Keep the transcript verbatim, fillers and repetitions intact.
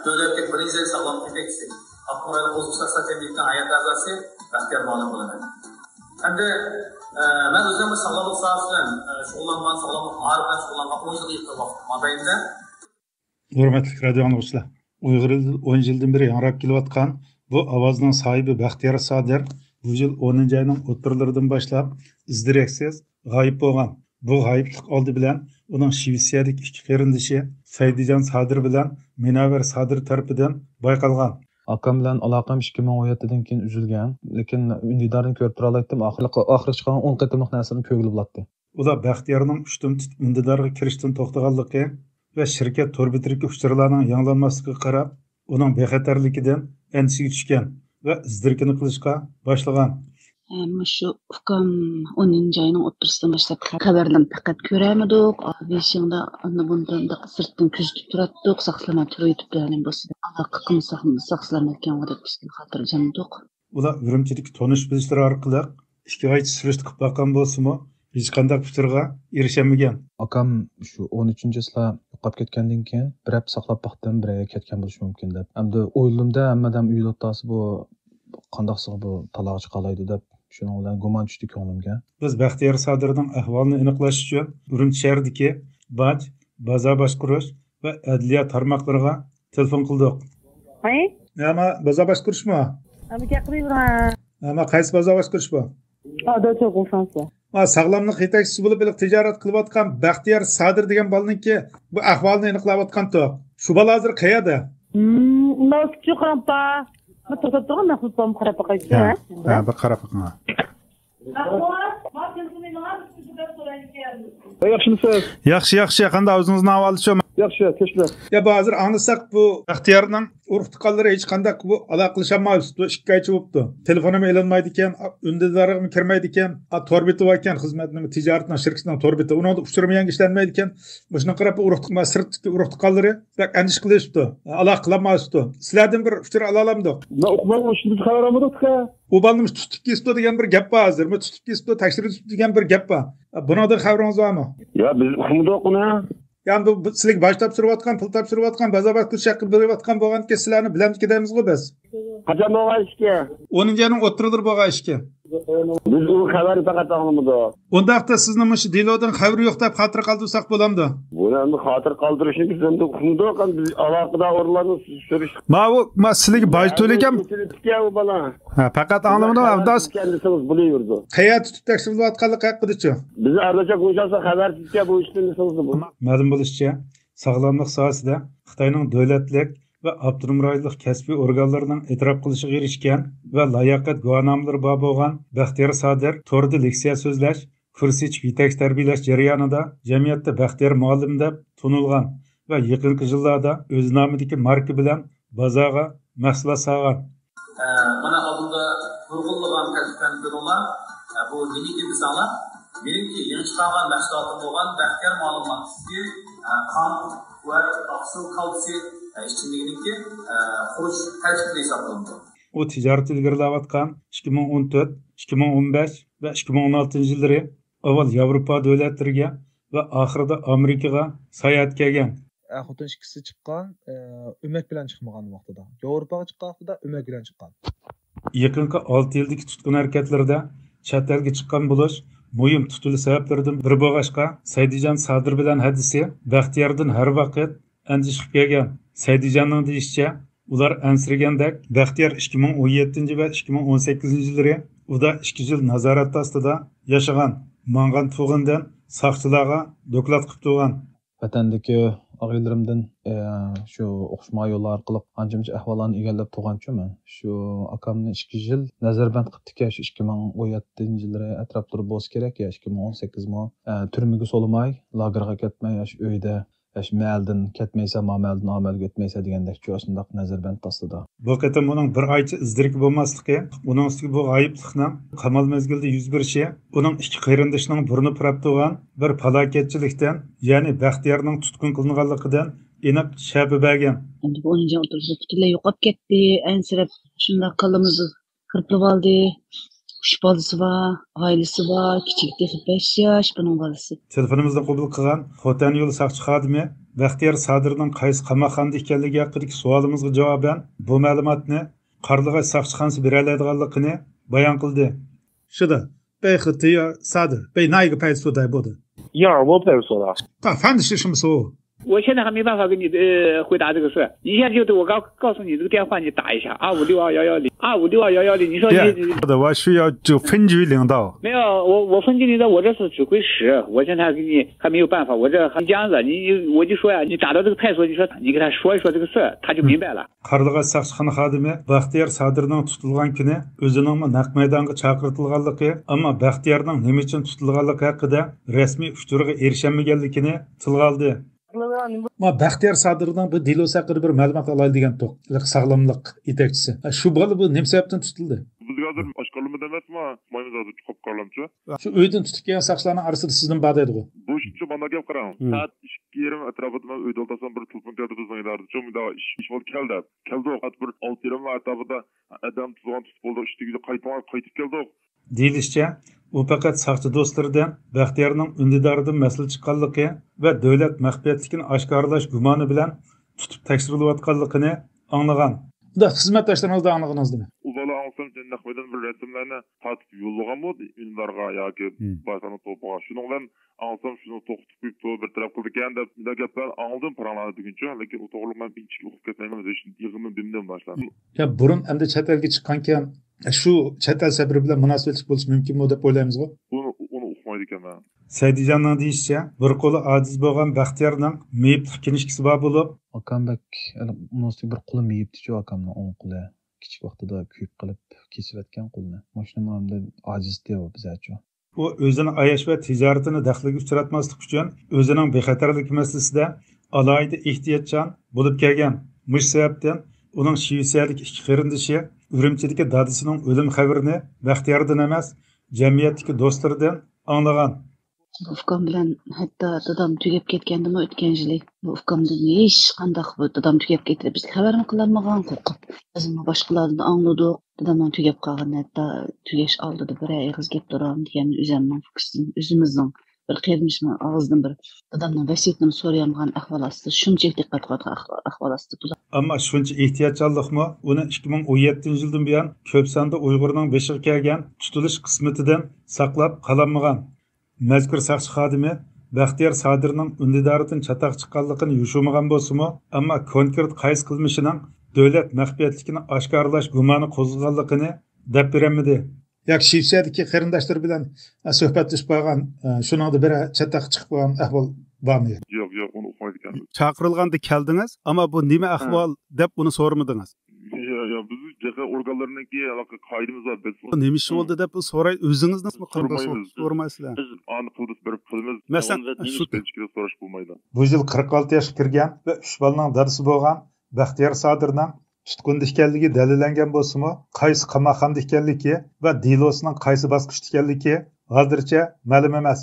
دۆلەتلىك بىرىنچى ساغلاملىق يېتەكچىسى، ئاپتونوم رايونلۇق ئوزۇقلۇق ئىستاتىكا كومىتېتىنىڭ ھەيئەت ئەزاسى بەختىيار مۇئەللىم بولىمەن. ئەمدى، ئە، مەن ئۆزۈم بۇ ساغلاملىق ساھەسى بىلەن، ئە، شۇغۇللانغان، ساغلاملىق مائارىپى بىلەن شۇغۇللانغان ئون يىلغا يېقىن ۋاقىت مابەينىدە. ھۆرمەتلىك رادىئو ئاڭلىغۇچىلار، ئۇيغۇر ئېلىدە ئون يىلدىن بېرى ياڭراپ كېلىۋاتقان بۇ ئاۋازنىڭ ساھىبى بەختىيار سادىر بۇ يىل ئونىنچى ئاينىڭ ئوتتۇرىلىرىدىن باشلاپ ئىز-دېرەكسىز غايىب بولغان. بۇ غايىبلىق ئالدى بىلەن ئۇنىڭ شىۋېتسىيەدىكى ئىككى قېرىندىشى سەيدىجان سادىر بىلەن مۇنەۋۋەر سادىر تەرىپىدىن بايقالغان. ئاكام بىلەن ئالاقەم ئىككى مىڭ ئون يەتتىدىن كېيىن ئۈزۈلگەن، لېكىن ئۈندىداردىن كۆرۈپ تۇرالايتتىم. ئاخىرقى، ئاخىرقى چىقارغان ئون قېتىملىق نەرسىلىرىنى كۆرگىلى بولاتتى. ئۇلار بەختىيارنىڭ ئۇشتۇمتۇت ئۈندىدارغا كىرىشتىن توختىغانلىقى ۋە شىركەت تور بېتىدىكى ئۇچۇرلارنىڭ يېڭىلانماسلىقىغا قاراپ، ئۇنىڭ بىخەتەرلىكىدىن ئەندىشىگە چۈشكەن ۋە ئىز-دېرىكىنى قىلىشقا باشلىغان. ھە، مۇشۇ ئۇكام ئونىنچى ئاينىڭ ئوتتۇرىسىدىن باشلاپ خەۋەرلەرنى پەقەت كۆرەلمىدۇق. بېيجىڭدا ئاندىن بۇندىن سىرتتىن كۆزىتىپ تۇراتتۇق، ساقلىماي تۇرۇۋېتىپتۇ، يەنى بولسا ئالاقە قىلمىساق، ساقلىمايدىكەن دەپ بىزگە خاتىرجەمدۇق. ئۇلار ئۈرۈمچىدىكى تونۇش بىلىشلىرى ئارقىلىق ئىككى ئايچە سۈرۈشتە قىلىپ باققان بولسىمۇ، ھېچقانداق ئۇچۇرغا ئېرىشەلمىگەن. ئاكام شۇ ئون ئۈچىنچى چىسلا يوقاپ كەتكەندىن كېيىن، بىر ھەپتە ساقلاپ باقتىم، بىرەرگە كەتكەن بولۇشى مۇمكىن دەپ. ئەمدى ئويلىدىمدە، ھەممە ئادەم ئۆيدە ئولتۇرسا، بۇ قانداقسىغا بۇ تالاغا چىقالايدۇ دەپ، شۇنىڭ بىلەن گۇمان چۈشتى كۆڭلۈمگە. بىز بەختىيار سادىرنىڭ ئەھۋالىنى ئېنىقلاش ئۈچۈن ئۈرۈمچى شەھىرىدىكى باج، بازار باشقۇرۇش ۋە ئەدلىيە تارماقلىرىغا تېلېفون قىلدۇق. ھەي؟ ئەمما بازار باشقۇرۇشمۇ؟ ئەمما گەپ قىلىۋېرىڭ. ئەمما قايسى بازار باشقۇرۇش بۇ؟ ئادا چوقۇلسانسە. ھا، ساغلاملىق يېتەكچىسى بولۇپ، ھېلىقى تىجارەت قىلىۋاتقان بەختىيار سادىر دېگەن بالىنىڭكى بۇ ئەھۋالىنى ئېنىقلاۋاتقانتۇق. شۇ بالا ھازىر قەيەردە؟ مۇنداق كۈچۈك قاراڭپا. مەن توختاپ تۇرغان مەخسۇس بالىمغا قاراپ باقايچۇ، ھە، ھە؟ ھە، بىر قاراپ بېقىڭ. ياخشىمۇسىز؟ ياخشى، ياخشى. قانداق، ئۆزىڭىزنىڭ ئەھۋالى شۇ؟ ياخشى، تىنچلىق. يا، بۇ ھازىر ئاڭلىساق، بۇ بەختىيارنىڭ ئۇرۇق تۇغقانلىرى ھېچقانداق بۇ ئالاقىلىشالمايۋاتىدۇ، ئىككى ئايچە بوپتۇ. تېلېفونىمۇ ئېلىنمايدىكەن، ئۈندىدارغىمۇ كىرمەيدىكەن. ئا، تور بېتى باركەن، خىزمەتنىڭ، تىجارەتنىڭ شىركىتىنىڭ تور بېتى. ئۇنىڭدا ئۇچۇرمۇ يەڭگە ئىشلەنمەيدىكەن. مۇشۇنىڭغا قاراپ، بۇ ئۇرۇق تۇغقان، سىرتتىكى ئۇرۇق تۇغقانلىرى بەك ئەندىشە قىلىشىپتۇ. ئالاقە قىلالمايۋاتىدۇ. سىلەردىن بىر ئۇچۇر ئالالامدۇق؟ مەن ئۇقمايمەن، شۇنداق خەۋەر ئالمىدۇق-تە. ئۇ بالىنى تۇتۇپ كېسىپتۇ دېگەن بىر گەپ بار ھازىر. مۇ تۇتۇپ كېسىپتۇ، تەكشۈرۈپ دېگەن بىر گەپ بار. بۇنىڭدىن خەۋىرىڭىز بارمۇ؟ يا، بىز ئۇقمىدۇق ئۇنى. يا، بۇ، بۇ سىلىگە باج تاپشۇرۇۋاتقان، پۇل تاپشۇرۇۋاتقان، بازار باشقۇرۇش ھەققى بېرىۋاتقان بولغاندىكىن سىلەرنى بىلەمدىكىن دەيمىزغۇ بىز. قاچان بولغان ئىشكەن؟ ئونىنچى ئاينىڭ ئوتتۇرىلىرى بولغان ئىشكەن. بىز ئۇ خەۋەرنى پەقەت ئاڭلىمىدۇق. ئۇنداقتا سىزنىڭ مۇشۇ دېلودىن خەۋىرى يوق دەپ خاتىرە قالدۇرساق بولامدۇ؟ بۇنى ئەمدى خاتىرە قالدۇرۇشنى بىز ئەمدى ئۇقمىدۇق، ئەمدى بىز ئالاقىدار ئورۇنلاردىن سۈرۈش. ماۋۇ، ما سىلىگە باج تۆلىگەن. ئۇ بالا. ھە، پەقەت ئاڭلىمىدىم، ئەمدى ئىكەن دېسىڭىز بولۇۋېرىدۇ. قەيەردە تۇتۇپ تەكشۈرۈلۈۋاتقانلىقى ھەققىدىچۇ؟ بىزنى ئەرلەشچە گۇڭشاسا خەۋەر تىزگە بۇ ئىشتىن دېسىڭىز بۇ. مەلۇم بولۇشىچە، ساغلاملىق ساھەسىدە خىتاينىڭ دۆلەتلىك ۋە ئاپتونوم رايونلۇق كەسپىي ئورگانلىرىنىڭ ئېتىراپ قىلىشىغا ئېرىشكەن ۋە لاياقەت گۇۋاھنامىلىرى بار بولغان بەختىيار سادىر توردا لېكسىيە سۆزلەش، كۇرس ئېچىپ يېتەكچى تەربىيەلەش جەريانىدا جەمئىيەتتە بەختىيار مۇئەللىم دەپ تونۇلغان ۋە يېقىنقى يىللاردا ئۆز نامىدىكى ماركا بىلەن بازارغا مەھسۇلات سالغان. ئە، مانا ئالدىمدا نۇرغۇنلىغان تەكلىپ كۆرۈڭلار. ئە، بۇ نېمىكىن دېسەڭلار، مېنىڭكى يېڭى چىقارغان مەھسۇلاتىم بولغان بەختىيار مۇئەللىم ماركىسىدىكى، ئە، قان ۋە ئاقسىل كالتسىي، ئە، ئىچىملىكىنىڭكى، ئە، خۇرۇچ تەركىبى ھېسابلىنىدۇ. ئۇ تىجارىتى ئىلگىرىلەۋاتقان ئىككى مىڭ ئون تۆت، ئىككى مىڭ ئون بەش ۋە ئىككى مىڭ ئون ئالتىنچى يىللىرى ئاۋۋال ياۋروپا دۆلەتلىرىگە ۋە ئاخىرىدا ئامېرىكىغا ساياھەتكە كەلگەن. ئەر-خوتۇن ئىككىسى چىققان، ئە، ئۆمەك بىلەن چىقمىغان ۋاقتىدا. ياۋروپاغا چىققان ۋاقتىدا ئۆمەك بىلەن چىققان. يېقىنقى ئالتە يىلدىكى تۇتقۇن ھەرىكەتلىرىدە چەت ئەلگە چىققان بولۇش مۇھىم تۇتۇلۇش سەۋەبلىرىدىن بىرى بولغاچقا، سەيدىجان سادىر بىلەن ھەدىسى بەختىياردىن ھەر ۋاقىت ئەندىشە قىلىپ كەلگەن. سەيدىجاننىڭ دېيىشىچە، ئۇلار ئەنسىرىگەندەك، بەختىيار ئىككى مىڭ ئون يەتتىنچى ۋە ئىككى مىڭ ئون سەككىزىنچى يىللىرى ئۇدا ئىككى يىل نازارەت ئاستىدا ياشىغان، ماڭغان تۇغىنىدىن ساقچىلارغا دوكلات قىلىپ تۇرغان. ۋەتەندىكى ئاغىنىلىرىمدىن، ئە، شۇ ئوقۇشما يوللار ئارقىلىق ئانچە-مۇنچە ئەھۋاللارنى ئىگىلەپ تۇرغانچۇ مەن. شۇ ئاكامنى ئىككى يىل نەزەربەند قىپتىكەن، شۇ ئىككى مىڭ ئون يەتتىنچى يىللىرى ئەتراپلىرى بولسا كېرەك، يا ئىككى مىڭ ئون سەككىزمۇ، ئە، تۈرمىگە سولىماي، لاگېرغا كەتمەي، يا شۇ ئۆيدە، يا شۇ مەھەللىدىن كەتمەيسەن، ما مەھەللىدىن ئا مەھەللىگە ئۆتمەيسەن دېگەندەك، شۇ ئاشۇنداق نەزەربەند ئاستىدا. بۇ قېتىم ئۇنىڭ بىر ئايچە ئىز-دېرىكى بولماسلىقى، ئۇنىڭ ئۈستىگە بۇ غايىبلىقنىڭ قامال مەزگىلىدە يۈز بېرىشى، ئۇنىڭ ئىككى قېرىندىشىنىڭ بۇرنى پۇراپ تۇرغان بىر پالاكەتچىلىكتىن، يەنى بەختىيارنىڭ تۇتقۇن قىلىنغانلىقىدىن ئېنىق شەپە بەرگەن. ئەمدى بۇ ئونىنچى ئوتتۇرىسىدا پۈتۈنلەي يوقاپ كەتتى، ئەنسىرەپ شۇنداق كاللىمىز قىرىپلىۋالدى، ئۈچ بالىسى بار، ئائىلىسى بار، كىچىكى تېخى بەش ياش، بۇنىڭ بالىسى. تېلېفونىمىزنى قوبۇل قىلغان خوتەن يولى ساقچى خادىمى بەختىيار سادىرنىڭ قايسى قاماقخانىدا ئىكەنلىكى ھەققىدىكى سوئالىمىزغا جاۋابەن بۇ مەلۇماتنى قارلىغاچ ساقچىخانىسى بېرەلەيدىغانلىقىنى بايان قىلدى. شۇدا، بەختىيار سادىر، 北哪一个派出所待过的？一二五派出所的。他犯的是什么错误？我现在还没办法给你呃回答这个事，你现在就我告告诉你这个电话，你打一下二五六二幺幺零，二五六二幺幺零，你说你好的，我需要就分局领导。没有，我我分局领导，我这是指挥使，我现在还给你还没有办法，我这还僵着，你你我就说呀，你打到这个派出所，你说你给他说一说这个事儿，他就明白了。 قارلىغاچ ساقچىخانا خادىمى بەختىيار سادىرنىڭ تۇتۇلغان كۈنى ئۆزىنىڭمۇ نەق مەيدانغا چاقىرتىلغانلىقى، ئەمما بەختىيارنىڭ نېمە ئۈچۈن تۇتۇلغانلىقى ھەققىدە رەسمىي ئۇچۇرغا ئېرىشەلمىگەنلىكىنى تىلغا ئالدى. ما بەختىيار سادىرنىڭ بۇ دېلوسى ھەققىدە بىر مەلۇمات ئالايلى دېگەنتۇق، ساغلاملىق يېتەكچىسى. شۇ بالا بۇ نېمە سەۋەبتىن تۇتۇلدى؟ بىزگە ھازىر ئاشكارىلىمىدى ئەمەسمۇ، ئۇقمايمىز ھازىر چىقىپ قالامچۇ. شۇ ئۆيدىن تۇتۇپ كەلگەن ساقچىلارنىڭ ئارىسىدا سىزدىن بار دەيدىغۇ. بۇ ئىشچى مانا گەپ قاراڭ. سائەت ئىككى يېرىم ئەتراپىدا مەن ئۆيدە ئولتۇرسام بىر تېلېفون كەلدى بىزنىڭ ئىدارىدىن، چوڭ ئىدارە ئىش ئىش بولدى كەل دەپ. كەلدۇق. سائەت بىر ئالتە يېرىم ئەتراپىدا ئادەم تۇرغان تۇتۇپ بولدۇق، ئىشتىگە قايتىڭلار، قايتىپ كەلدۇق. دېيىلىشىچە، ئۇ پەقەت ساقچى دوستلىرىدىن بەختىيارنىڭ ئۈندىدارىدىن مەسىلە چىققانلىقى ۋە دۆلەت مەخپىيەتلىكىنى ئاشكارىلاش گۇمانى بىلەن تۇتۇپ تەكشۈرۈلۈۋاتقانلىقىنى ئاڭلىغان. ئۇنداق خىزمەتداشلىرىڭىزدىن ئاڭلىغىنىڭىز نېمە؟ ئۇ بالا ئاڭلىسام نەق مەيدان بىر رەسىملەرنى تارتىپ يوللىغانمۇ ئۈندىدارغا ياكى باشقىلارنىڭ توپىغا. شۇنىڭ بىلەن ئاڭلىسام شۇنى توختىتىپ قويۇپتۇ، بىر تەرەپ قىلىدىكەن دەپ مۇنداق گەپلەرنى ئاڭلىدىم پاراڭلارنى بۈگۈنچۇ، لېكىن ئۇ توغرىلىق مەن ئىنچىكە ئۇقۇپ كەتمەيمەن، ھېچ يىغىننى بىلمىدىم باشتا. يا بۇرۇن ئەمدى چەت ئەلگە چىققانكەن، شۇ چەت ئەل سەپىرى بىلەن مۇناسىۋەتلىك بولۇشى مۇمكىنمۇ دەپ ئويلايمىزغۇ؟ ئۇنى ئۇنى ئۇقمايدىكەنمەن. سەيدىجاننىڭ دېيىشىچە، بىر قولى ئاجىز بولغان بەختىيارنىڭ مېيىپلىق كىنىشكىسى بار بولۇپ، ئاكام بەك، ئۇنىڭ ئۈستىگە بىر قولى مېيىپتىچۇ، ئاكامنىڭ ئوڭ قولى. كىچىك ۋاقتىدا كۆيۈپ قېلىپ كېسىۋەتكەن قولىنى. مۇشۇنىمۇ ئەمدى ئاجىزتى بىزەچۇ. ئۇ ئۆزىنى ئاياش ۋە تىجارىتىنى دەخلىگە ئۇچراتماسلىق ئۈچۈن ئۆزىنىڭ بىخەتەرلىكى مەسىلىسىدە ئالاھىدە ئېھتىياتچان بولۇپ كەلگەن. مۇشۇ سەۋەبتىن ئۇنىڭ شىۋېتسىيەدىكى ئىككى قېرىندىشى ئۈرۈمچىدىكى دادىسىنىڭ ئۆلۈم خەۋىرىنى بەختىياردىن ئەمەس، جەمئىيەتتىكى دوستلىرىدىن ئاڭلىغان. ئۇكام بىلەن ھەتتا دادام تۈگەپ كەتكەندىمۇ ئۆتكەن يىلى بۇ ئۇكامدىن ھېچقانداق، بۇ دادام تۈگەپ كەتتى دەپ بىز خەۋەرمۇ قىلالمىغان، قورقۇپ. بىزمۇ باشقىلاردىن ئاڭلىدۇق، دادامنىڭ تۈگەپ قالغىنىنى، ھەتتا تۈگەش ئالدىدا بىرەر ئېغىز گەپ تۇرالمىدى دېگەن ئۆزۈمنىڭ ئۇكىسىدىن، ئۆزىمىزنىڭ بىر قېرىندىشىمىزنىڭ ئاغزىدىن بىر دادامنىڭ ۋەسىيىتىنىمۇ سورىيالمىغان ئەھۋال ئاستىدا، شۇنچىلىك دىققەت قىلىۋاتقان ئەھۋال ئاستىدا بۇلار. ئەمما شۇنچە ئېھتىياتچانلىقمۇ ئۇنى ئىككى مىڭ ئون يەتتىنچى يىلدىن بۇيان كۆپ ساندا ئۇيغۇرنىڭ بېشىغا كەلگەن تۇتۇلۇش قىسمىتىدىن ساقلاپ قالالمىغان. مەزكۇر ساقچى خادىمى بەختىيار سادىرنىڭ ئۈندىدارىدىن چاتاق چىققانلىقىنى يوشۇرمىغان بولسىمۇ، ئەمما كونكرېت قايسى قىلمىشىنىڭ دۆلەت مەخپىيەتلىكىنى ئاشكارىلاش گۇمانى قوزغىغانلىقىنى دەپ بېرەلمىدى. ياكى شىۋېتسىيەدىكى قېرىنداشلىرى بىلەن سۆھبەتلىشىپ قالغان، شۇنىڭدا بىر چاتاق چىقىپ قالغان ئەھۋال بارمۇ؟ ياق، ياق، ئۇنى ئۇقمايدىكەنمىز. چاقىرىلغاندا كەلدىڭىز، ئەمما بۇ نېمە ئەھۋال دەپ ئۇنى سورىمىدىڭىز؟ يا، يا، بىز جەزا ئورگانلىرىنىڭكى ھېلىقى قائىدىمىز بار، بىز نېمە ئىش بولدى دەپ سوراي، ئۆزىڭىزنى قىلدىڭىز، سورىمايسىلەر. بىز ئانى قىلدۇق، بېرىپ قىلىمىز. مەسىلەن، بىرىنچى كېلىپ سوراش بولمايدۇ. بۇ يىل قىرىق ئالتە ياشقا كىرگەن ۋە ئۈچ بالىنىڭ دادىسى بولغان بەختىيار سادىرنىڭ تۇتقۇندا ئىكەنلىكى دەلىللەنگەن بولسىمۇ، قايسى قاماقخانىدا ئىكەنلىكى ۋە دېلوسىنىڭ قايسى باسقۇچتا ئىكەنلىكى ھازىرچە مەلۇم ئەمەس.